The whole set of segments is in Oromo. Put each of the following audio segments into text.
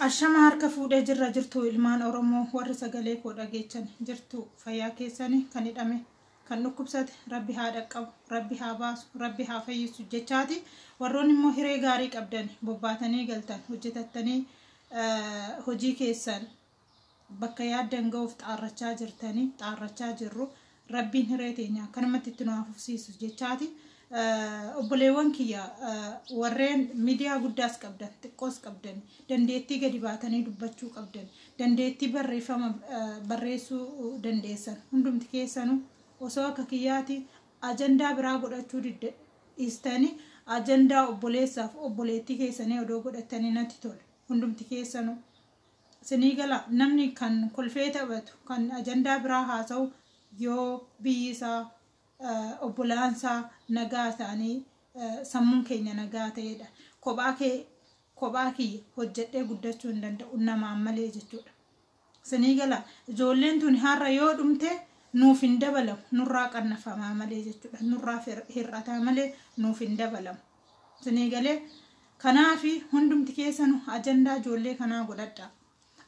Ashama harka fuudhee jirra jirtu ilmaan Oromoo warri sagalee koo dhageechan jirtu fayyaa keessanii kan hidhame kan dhukkubsate rabbi haa dhaqqabu, rabbi haa baasu, rabbi haa fayyisu jechaati. Warroonni immoo hiree gaarii qabdan bobbaatanii galtan hojjetattanii hojii keessan bakka yaaddan ga'uuf xaarrachaa jirtanii xaarrachaa jirru, rabbiin hiree teenya akkanumatti itti nu haa fufsiisu jechaati. Obboleewwan kiyya, warreen miidiyaa guddaas qabdan xiqqoos qabdan, dandeettii gadi baatanii dubbachuu qabdan, dandeettii barreeffama barreessuu dandeessan, hundumti keessanuu osoo akka kiyyaati ajandaa biraa godhachuu dhiistanii ajandaa obboleessaaf obboleettii keessanii odoo godhatanii natti tola. Hundumti keessanuu sinii gala. Namni kan kolfee taphatu, kan ajandaa biraa haasa'u, yoo biyyi isaa obbolaansaa nagaa ta'anii sammuun keenya nagaa ta'edha. Kophaa kee, kophaa kiyya hojjedhee guddachuu hin danda'u namaan malee jechuudha. Sinii gala? Ijoolleen tun har'a yoo dhumte nuuf hin dabalamu, nurraa qannafamaa malee jechuudha. Nurraa hir'ataa malee nuuf hin dabalamu. Sinii galee? Kanaafi hundumti keessanuu ajandaa ijoollee kanaa godhadha.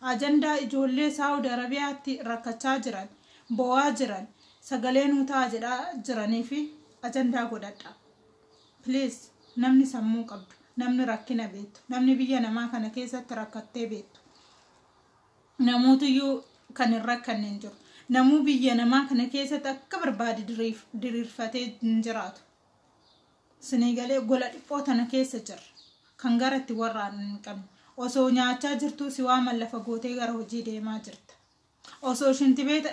Ajandaa ijoollee Saawud Arabiyaatti rakkachaa jiran, bo'aa jiran, sagalee nuu ta'a jedhaa jiranii fi ajandaa godhadha. Please, namni sammuu qabdu, namni rakkina beektu, namni biyya namaa kana keessatti rakkattee beektu. Namootiyyuu kan hin rakkanne hin jiru. Namuu biyya namaa kana keessatti akka barbaade diriirfatee hin jiraatu. Sinii galee? Gola dhiphoo tana keessa jirra. Kan gara itti warraan hin qabne. Osoo nyaachaa jirtuu si waaman, lafa gootee gara hojii deemaa jirta. Osoo shintibeeta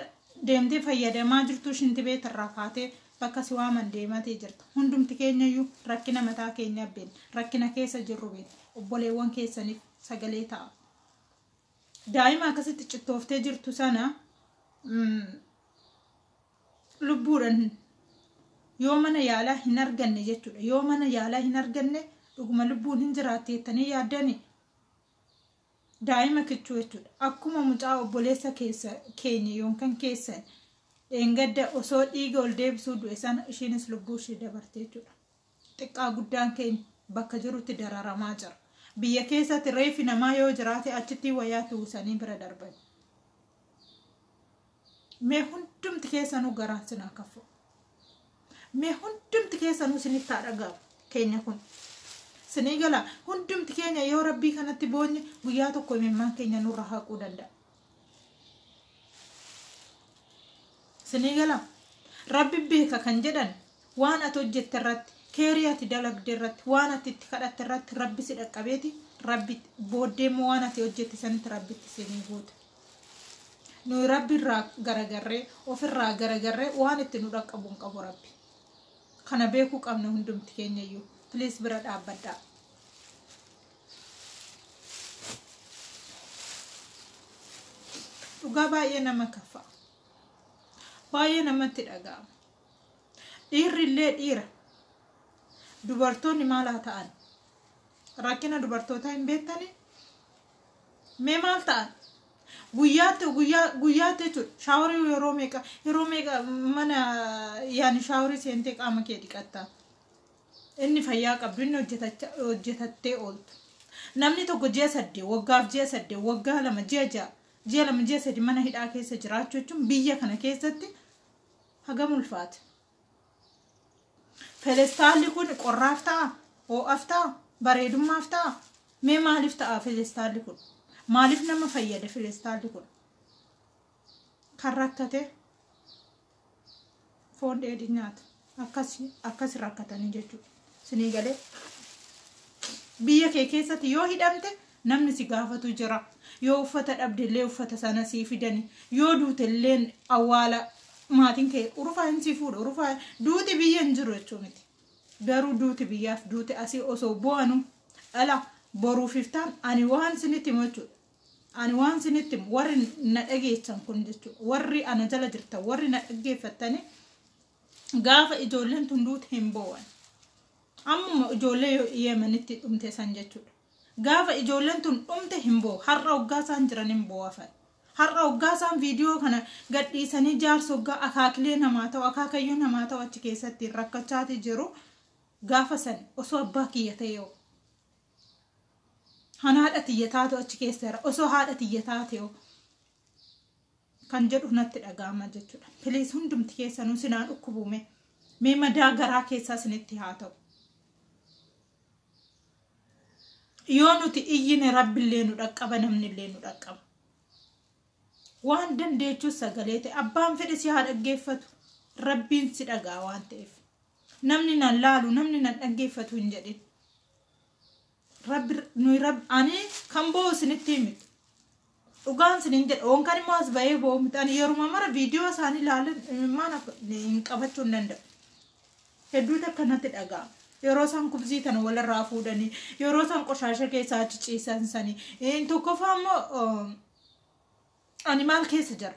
deemtee fayyadamaa jirtuu shintibeeta irraa kaatee bakka si waaman deematee jirta. Hundumti keenyayyuu rakkina mataa keenya beekna. Rakkina keessa jirru beekna. Obboleewwan keessaniif sagalee ta'a. Daa'ima akkasitti cittooftee jirtu sana lubbuudhaan yoo mana yaalaa hin arganne jechuudha. Yoo mana yaalaa hin arganne dhuguma lubbuun hin jiraatti jettanii yaaddani? Daa'ima kichuu jechuudha. Akkuma mucaa obboleessa keessa keenya yookaan keessan dheengadda osoo dhiiga ol deebisuu du'e sana, ishiinis lubbuu ishee dabarte jechuudha. Xiqqaa guddaan keenya bakka jirutti dararamaa jira. Biyya keessatti reefi namaa yoo jiraate achitti wayyaa tuusanii bira darban. Mee hundumti keessanuu garaan sinaa kafu. Mee hundumti keessanuu isinitti haa dhaga'amu keenya kun. Sinii gala? Hundumti keenya yoo rabbii kanatti boonye guyyaa tokko imimmaan keenya nurra haquu danda'a. Sinii gala? Rabbi beeka kan jedhan waan ati hojjette irratti, keerii ati dalagde irratti, waan ati itti kadhatte irratti rabbi si dhaqqabeeti, rabbi booddee immoo waan ati hojjette sanitti rabbitti sinii guuta. Nuyi rabbi irraa garagarree, ofirraa garagarree, waan itti nu dhaqqabu hin qabu rabbi. Kana beekuu qabna hundumti keenya iyyuu. Please, bira dhaabbadhaa. Dhugaa baay'ee nama kaffa. Baay'ee namatti dhaga'ama. Dhiirri illee dhiira. Dubartoonni maal haa ta'an? Rakkina dubartootaa hin beektanii? Mee maal ta'an? Guyyaatti guyyaa guyyaatti jechuudha. Shaaworii yeroo meeqa mana yaani shaaworii seentee qaama kee dhiqatta? Inni fayyaa qabdu, inni hojjetattee ooltu. Namni tokko ji'a 8, waggaaf ji'a 8, waggaa 2, ji'a 6, ji'a 2, ji'a 3 mana hidhaa keessa jiraachuu jechuun biyya kana keessatti hagam ulfaata? Felestaalli kun qorraaf ta'a, ho'aaf ta'a, bareedummaaf ta'a. Mee maaliif ta'a felestaalli kun? Maaliif nama fayyada felestaalli kun? Kan rakkate foon dheedhii nyaata. Akkas akkas rakkatanii jechuudha. Sinii galee? Biyya kee keessatti yoo hidhamte namni si gaafatu jira. Yoo uffata dhabde illee uffata sana sii fidani. Yoo duute illee awwaala maatiin kee urufaa hin sii fuudha. Urufaa duuti biyya hin jiru jechuu miti. Garuu duuti biyyaaf duuti asii osoo bo'anu dhala boruuf iftaan ani waan sinitti himu jechuudha. Ani waan sinitti himu, warri na dhageessan kun jechuudha. Warri ana jala jirtan, warri na dhaggeeffattanii, gaafa ijoolleen tun duute hin bo'an. Ammuma ijoollee Yemenitti dhumte san jechuudha. Gaafa ijoolleen tun dhumte hin bo'u. Har'a hoggaa isaan jiran hin bo'afan. Har'a hoggaa isaan viidiyoo kana gadhiisanii jaarsa hoggaa akaakilee namaa ta'u, akaakayyuu namaa ta'u achi keessatti rakkachaati jiru. Gaafa san osoo abbaa kiyya ta'e yoo. Kan haadha tiyya taatu achi keessa jira. Osoo haadha tiyya taate hoo kan jedhu natti dhaga'ama jechuudha. Please, hundumti keessanuu sinaa dhukkubume. Mee madaa garaa keessaa isinitti haa ta'u. Yoo nuti iyyine Rabbillee nu dhaqqaba, namnillee nu dhaqqaba. Waan dandeechuus sagalee ta'e, abbaan fedhe si haa dhaggeeffatu, Rabbiin si dhagaa waan ta'eef. Namni nan laalu, namni nan dhaggeeffatu hin jedhin. Rabbi nuyi rabbi ani kan bo'u isinitti miti. Dhugaan isiniin jedha, oon kan immoo as ba'ee bo'u miti. Ani yeruma mara viidiyoo isaanii ilaalan maan hin qabachuu hin danda'u. Hedduutu akkanatti dhaga'ama. Yeroo isaan kubzii tana walirraa fuudhanii, yeroo isaan qoshaasha keessaa achi ciisan sanii. Tokkoffaa immoo ani maal keessa jira?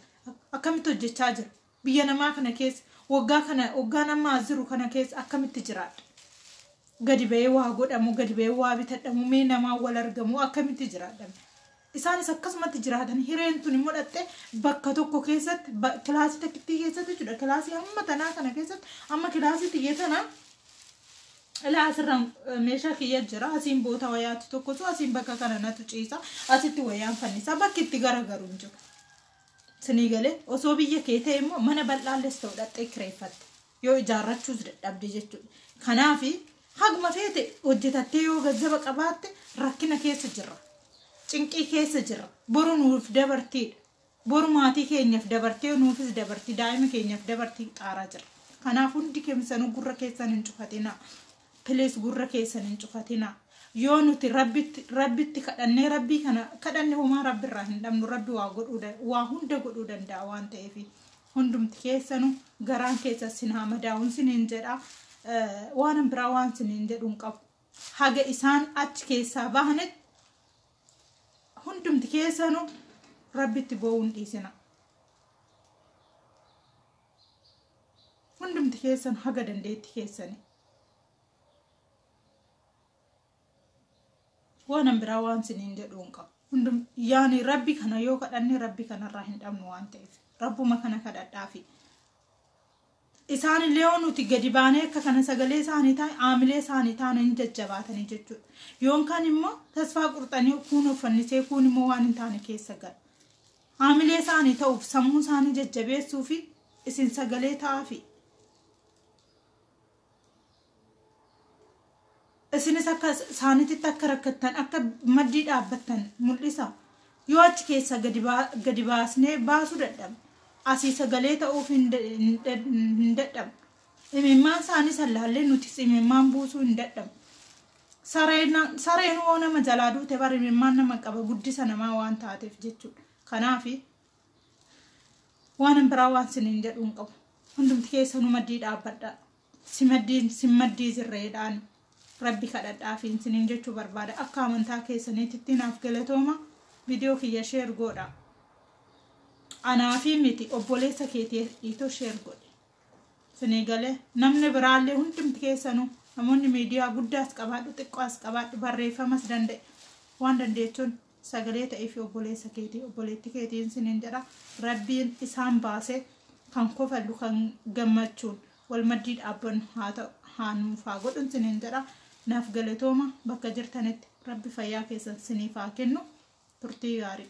Akkamitti hojjechaa jira? Biyya namaa kana keessa, waggaa kana, waggaan amma as jiru kana keessa akkamitti jiraadha? Gadi ba'ee waa godhamu, gadi ba'ee waa bitadhamu, mee namaa wal argamu, akkamitti jiraadha? Isaanis akkasumatti jiraatan. Hireen tun immoo dhattee bakka tokko keessatti, kilaasii takkittii keessatti jechuudha. Kilaasii hamma tanaa kana keessatti, amma kilaasii xiyya tanaa ilaa, asirraan meeshaa kiyya jira. Asiin boota wayaatti tokkotu, asiin bakka kana natu ciisa, asitti wayaan fannisa, bakki itti garagaru hin jiru. Sinii galee? Osoo biyya kee ta'e immoo mana bal'aalles ta'u dhattee kireeffatte, yoo ijaarrachuus dadhabde jechuudha. Kanaafi haguma feete hojjetattee yoo gazzaba qabaatte, rakkina keessa jirra. Cinqii keessa jirra. Boru nuuf dabartiidha. Boru maatii keenyaaf dabartee, nuufis dabartii, daa'ima keenyaaf dabartii xaaraa jira. Kanaaf hundi keessanuu gurra keessan hin cufatinaa. Please, gurra keessan hin cufatinaa. Yoo nuti rabbitti kadhannee, rabbii kana kadhanne, homaa rabbirraa hin dhabnu. Rabbi waa godhuu, waa hunda godhuu danda'a waan ta'eef, hundumti keessanuu garaan keessa sin haa madaa'uun siniin jedha. Waan biraa waan siniin jedhu hin qabu. Haga isaan achi keessaa bahanitti hundumti keessanuu rabbitti boo'uu hin dhiisina. Hundumti keessan haga dandeetti keessanii. Waan biraa waan siniin jedhu hin qabu. Hundum yaani rabbi kana yoo kadhanne, rabbi kanarraa hin dhabnu waan ta'eef rabbuma kana kadhadhaafi. Isaanillee yoo nuti gadi baanee akka kana sagalee isaanii ta'e, aamilee isaanii ta'an, hin jajjabaatanii jechuudha. Yookaan immoo tasfaa qurxanii, kuun uffannisee, kuun immoo waan hin taane keessa gala. Aamilee isaanii ta'uuf, sammuu isaanii jajjabeessuu fi isin sagalee ta'aafi. Isinis akka isaaniitti akka rakkattan, akka maddii dhaabbattan mul'isa. Yoo achi keessa gadi baasnee baasuu dadhabne, asii sagalee ta'uuf hin dadhabne. Imimmaan isaanii sallaallee nutis imimmaan buusuu hin dadhabne. Sareen hoo nama jalaa duute bara imimmaan nama qaba, guddisa namaa waan taateef jechuudha. Kanaafi waan biraa waan siniin jedhu hin qabu. Hundumti keessanuu maddii dhaabbadha. Si maddii, si maddii jirreedhaan rabbi kadhadhaafi siniin jechuu barbaada. Akka amantaa keessaniitti naaf galatooma. Viidiyoo kiyya share godha. Anaafi miti, obboleessa keetii dhiitoo share godhe. Sinii galee? Namni biraallee, hundumti keessanuu, namoonni miidiyaa guddaas qabaadhu, xiqqoos qabaadhu, barreeffamas danda'e, waan dandeechuun sagalee ta'ee fi obboleessa keetii, obboleetti keetiin siniin jedha. Rabbiin isaan baasee kan kofallu, kan gammachuun wal maddii dhaabbannu haa ta'u, haa nuuf haa godhun siniin jedha. Naaf galatooma. Bakka jirtanitti rabbi fayyaa keessan siniif haa kennu. Turtii gaarii.